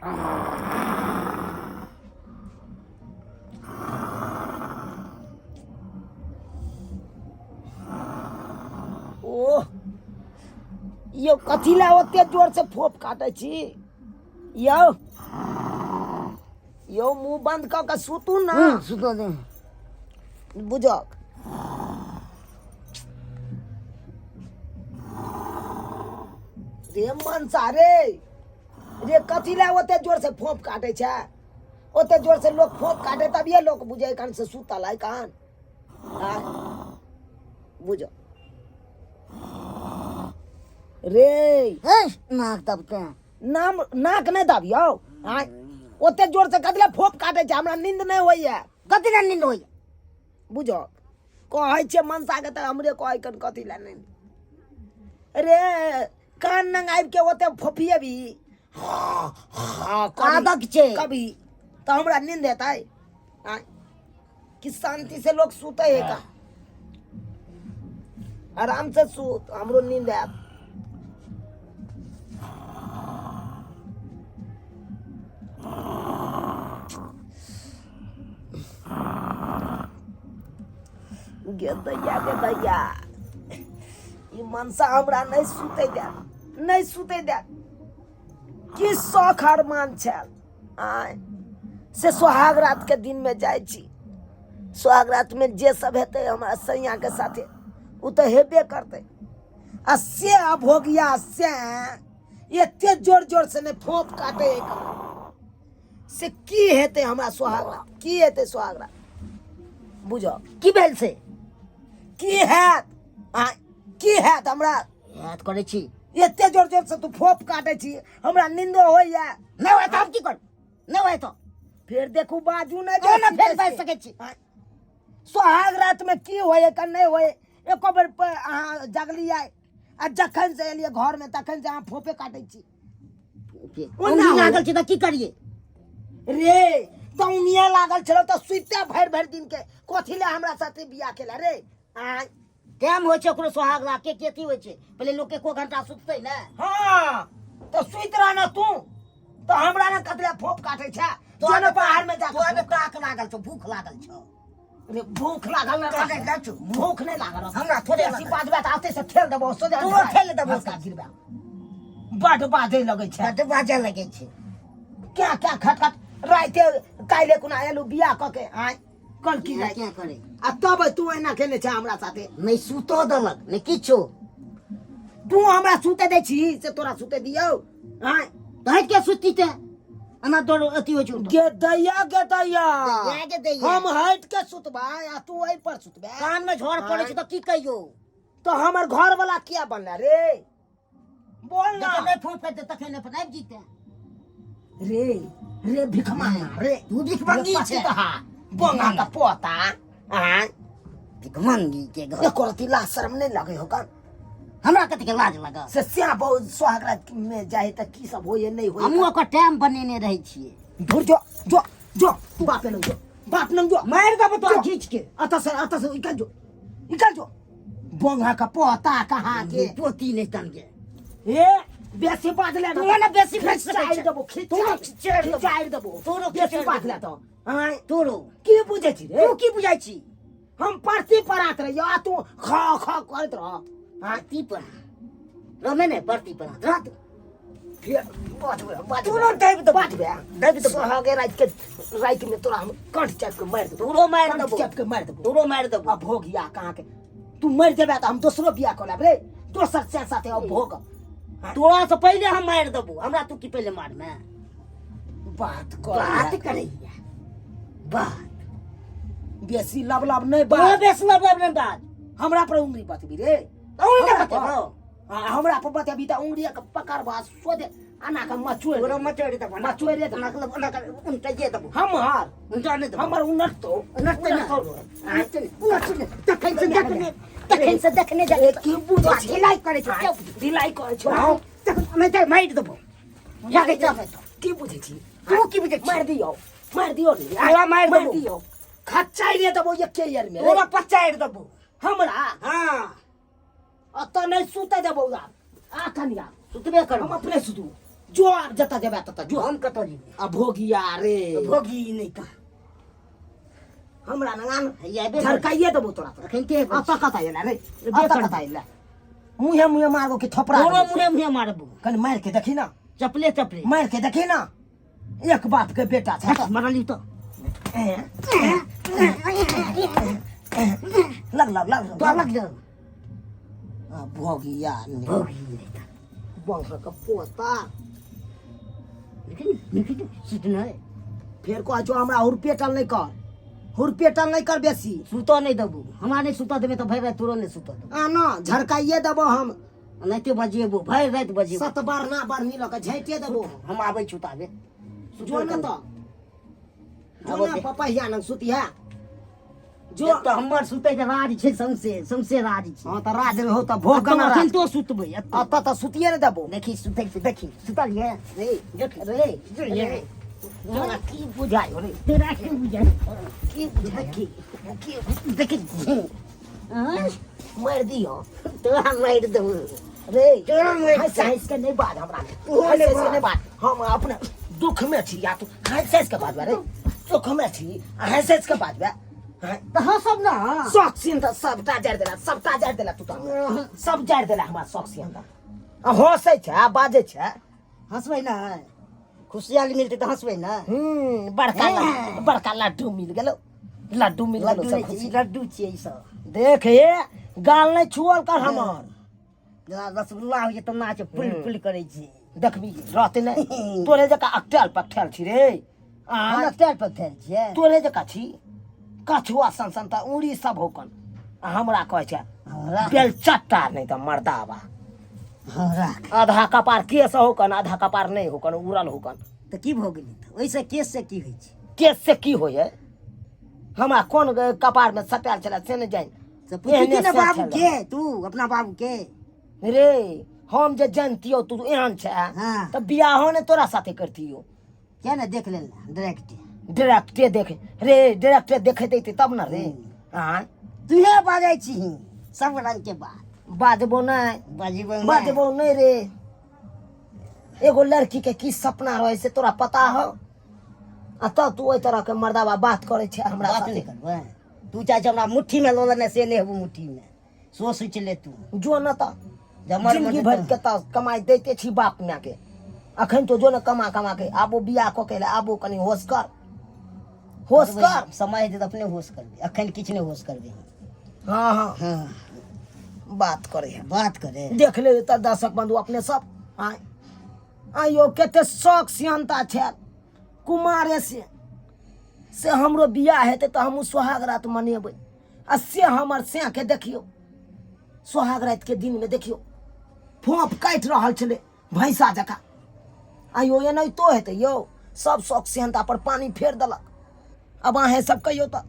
ओह, यौ कथी लए ओते जोर से फोप काटै छी यौ? यौ, मुंह बंद कऽ के सुतू ना। सुतऽ दे। बुझक रे मनसा रे, रे कथी लए ओते जोर से फोप काटै छै? ओते जोर से लोक फोप काटे तभिए लोक बुझे कान से सुतल है कान। आँय? बुझ रे। हे, नाक दबते। नाम नाक नहि दाबियौ। आँय, ओते जोर से कथी लए फोप काटै छै? हमरा नींद नहि होइए। कथी लए नींद होइए? बुझ, कहै छियै मनसाके तऽ हमरे कहै कन कथी लए नींद रे। कान नंग आबि के ओते फोपिएबी? हाँ हाँ, कभी। आदत छै। कभी तऽ हमरा नींद एतै? आँय, कि शांति से लोग सुते है का? आराम से सुत, हमरो नींद आयत। गे दैया, गे दैया, ई मनसा हमरा नहि सुते देत, नहि सुते देत। की शौख अरमान छल आय से सोहाग रात के दिन में जाइ छी। सोहाग रात में जे सब हेतै हमरा सैया के साथे ओ तऽ हेबे करतै। आ से अभोगिया से एते जोर जोर से नहि फोप काटे से की हेतै हमरा सोहाग रात? की हेतै सोहाग रात? बुझ। की भेल से? की हैत? आँय, की हैत हमरा? याद करै छी। एते जोर जोर से तू फोप काटे छी, हमरा नींदो होइया। नहि होय तऽ हम की करू? नहि होय तऽ फेर देखू, बाजू नहि। तो ने फेर बाजि सकै छी। आँय, सोहाग रात में की होय का नहि होय? एको बेर अहाँ जगलियै? आ जखन से एलियै घर में तखन से अहाँ फोपे काटे छी। ओना लागल छै तऽ की करियै? रे, तऽ उनिया लागल छलो तऽ सुइते भरि भरि दिन के कथी ले हमरा साथे बियाह केला रे? आँय। टाइम होइ छै ओकरो सोहाग रात के, अथी होइ छै, पहिले लोक एको घंटा सुततै ने। हाँ, तऽ सुति रह ने तू, तऽ हमरा ने कतले फोप काटे छै? जो ने बाहर में जा। तोरा ने ताक लागल छौ, भूख लागल छौ। रे, भूख लागल ने लागल छौ। भूख नहीं लागल। हमरा थोड़े बेसी बाजबे तऽ आते से ठेल देबो सोझा। तोरो ठेल देबो। भसका गिरबे। बड बाजै लगै छै। बड बाजै लगै छै। क्या क्या खट खट राइते काल्हि कोना एलू बियाह कऽ के? आँय, कल की राति क्या करे? आ तब तू एना केने छै हमरा साथे? नहि सुतो देलक नहि किछो। तू हमरा सुते दै छी से तोरा सुते दियौ? आँय। तऽ हटि के सुती ते एना तोर अथी होइ छौ। गे दैया, गे दैया। दैया, गे दैया। हम हटि के सुतबै आ तू एहि पर सुतबै? कान में झोर पड़ै छै तऽ की कहियौ? तऽ हमर घर वाला किया बनला रे? बोल ना। जखन नहि फोन करतै तखन अपन आबि जेतै। रे रे भिखमंगा रे। तू भिखमंगी छै। बोंगा का पोता। आँय। भिखमंगी के घर। एको रति लाज शर्म नहीं लगे हो का? हमरा कथी के लाज लगत? से स्या बहुत सोहाग रात में जाए तऽ की सब होइए नहीं होइए? हमहूँ ओकर टाइम बनेने रहै छियै। धुर, जो जो जो, तू बाप लग जो, बाप लग जो। मारि देबो तोरा खींच के। अतः से, अतः से निकल जो, निकल जो। बोंगा का पोता कहाँ के? पोती नहीं तन के। ए, बेसी बाजले तू ने बेसी बाजि सकै खिचारि छै। देबो। तू ने खिचारि देबो। खिचारि देबो। तोरो बेसी खिचारि बाजले देबो। तो आँय। तोरो की बुझै छी रे? तू की बुझै छी? हम परती परात रहियो आ तू खा खा करैत रह। आँय। परती पर रहमे ने, परती पर रह तू। फेर बाजबे, बाजबे। तोरो दाबि देबो। बाजबे। दाबि देबो। सोहागे राति के राति में तोरा हम कंठ चापि के मारि देबो। तोरो मारि कंठ देबो। चापि के मारि देबो। तोरो मारि देबो। आ भोग या कहाँ के? तू मरि जेबे तऽ हम दोसरो बियाह कऽ लेब रे, दोसर से साथे अब भोग। तोरा से पहिले हम मारि देबो। हमरा तू की पहिले मारमे? बात कर। बात करैया बात। बेसी लब लब नहि तोरो बात। बेसी लब लब नहि बात। हमरा पर उंगली बतबी रे? उंगली हमरा बतेबो। पर? हाँ, हमरा पर बतेबी तऽ उंगली के पकड़बा सोझे अना के मचोड़ि तोरो मचोड़ि देबो। मचोड़ि देबो। अना के अना के उनटाइए देबो। हमर उनटा नहि देबो। हमर उनटतो। उनटतै ने। उनटतौ। उनटतै ने। तखन से देखने, तखन से देखने जा। ए, की बुझै छी? ढिलाई करै छै। हाँ, ढिलाई करै छौ। तखन नहि तऽ मारि देबो। जाके जाके। की बुझै छी? तू की बुझै छी? मारि दियौ, मारि दियौ रे। तोरा मारि देबो। दियौ, खचाइरे देबो एके ईयर में रे। तोरा पचारि देबो। हमरा? हाँ। अतऽ नहि सुतै देबौ आब। आ कनिया सुतबे करबो। हम अपने सुतू। जो आब जतऽ जेबे ततऽ जो। हम कतऽ जेबै? आ भोगिया रे। भोगी नहि तऽ हमरा नगान हैया एबे झरकाइए देबो तोरा तऽ। अखन के अतऽ कतऽ एला रे? एबे अतऽ करबै। कतऽ एला? मुँहे मुँहे मारबो कि थोपड़ा तोरो देबो? मुँहे मुँहे मारबो। कनि मारि के देखी ना। चपले चपले मारि के देखी ना, एक बाप के बेटा छै तऽ। मरली तऽ लग लग लग। तो लग जा। आ भोगिया ने। भोगी नहि तऽ बंह के पोता। लेकिन लेकिन सुत नहि। फेर कहै छौ हमरा हुरपेटल नहि कर, हुरपेटल नहि कर बेसी। सुतऽ नहि देबो, हमरा नहि सुतऽ देबै तऽ भरि राति तोरो नहि सुतऽ देबो। आ न झरकाइए देबो हम। एनाहिते बजेबो, भरि राति बजेबो। सत बार ना बरनी लऽ कऽ झाँटिए देबो। हम आबै छी ताबे। जो न तऽ जो आबो न दे। पपहिया नंग सुतिहा जो तऽ हमर सुतै के राज छै, सौंसे सौंसे राज छै। हँ तऽ राज रहो तऽ भोग एतऽ ना अखन राज। तो सुतबै एतऽ। अतऽ तऽ सुतिए ने देबो। देखी सुतै छै, देखी सुतल ये रे रे रे, तोरा की बुझाइ हो रे? तोरा की बुझाइ? की बुझाइ? देखी की देखी आँय? मारि दियो। तोरा मारि देबो रे। तोरा मारि। हँसि हँसि के नहि बाज हमरा। ओहो हँसि नहि हँसि के नहि बाज। बाज, हम अपने दुख में छी या तू हँसि हँसि के बाजबे रे? दुख में छी आ हँसि हँसि के बाजबे? हँ? तऽ हँसब ना। शौक सीन तऽ सबटा जारि देला, सबटा जारि देला तू तऽ हमरा। सब जारि देला हमरा शौक सीन तऽ। आ हँसै छै आ बाजै छै। हँसबै ना, खुशियाली मिलतै तऽ हँसबै ना। हूँ, बड़का बड़का लड्डू मिल गेलो, लड्डू मिल गेलो। लड्डू सब नहि छै, खुशी। ई लड्डू छियै ई सब। देख हे, गाल नहि छुअल कर हमर। जेना रसगुल्ला होइ छै तेना छै, पुल पुल करै छी। देखबी रहते नहि तोरे जकाँ अकटैल पकठैल छी रे। हम अकटैल पकठैल छियै? तोरे जकाँ छी कछुआ सन सन तऽ उड़ी सब होकन आ हमरा कहै छै हमरा बेलचट्टा नहि तऽ मर्दाबा। हमरा आधा कपार केस होकन, आधा कपार नहि होकन, उड़ल होकन। तऽ की भऽ गेलै तऽ ओहिसँ केस से की होइ छै? केस से की होइ है? हमरा कोन कपार में सटायल छलै से नहि जानि। तऽ पूछी एहने ने से बाबू छलै। के, तू अपना बाबू के। रे हम जे जानतियौ तू एहन छै हाँ। तऽ बियाहो ने तोरा साथे करतियौ। किया ने देख लेल डायरेक्ट? डायरेक्टे देख रे, डायरेक्टे देखैत अयतै तब ने रे। आँय? तूहे बाजै छी सब रंग के बात। बाजबो नहि। बाजबो नहि। बाजबो नहि रे। एगो लड़की के की सपना रहे से तोरा पता हो आ तब तू ओहि तरह के मर्दाबा बात करै छै हमरा बात साथे। नहि करबै? तू चाहै छ हमरा मुट्ठी में लऽ लेने, से नहि हेबो मुट्ठी में, सो सोचि ले तू। जो न तऽ जमर जिंदगी मरतै। भरि के तऽ कमाइ दैते छी बाप माय के, अखन तो जो न कमा कमा के आबो बियाह कऽ के एलै, आबो कनि होश कर, होश कर। समय हेतै तऽ अपने होश करबै, अखन किछु नहि होश करबै। हाँ हाँ। हाँ। बात करे है। बात करे। देख ले तऽ दर्शक बंधु अपने सब, आय आइयो कते शौक सियानता छै कुमारे से हमरो बियाह हेतै तऽ हमहूँ सोहाग रात मनेबै आ से हमर सैके देखियौ सोहाग रातिके दिनमे देखियौ फोप काटि रहल छलै भैंसा जकाँ। आइयो एनाहितो हेतै यौ? सब शौक सेहनता पर पानि फेर देलक। आब अहेँ सब कहियौ तऽ।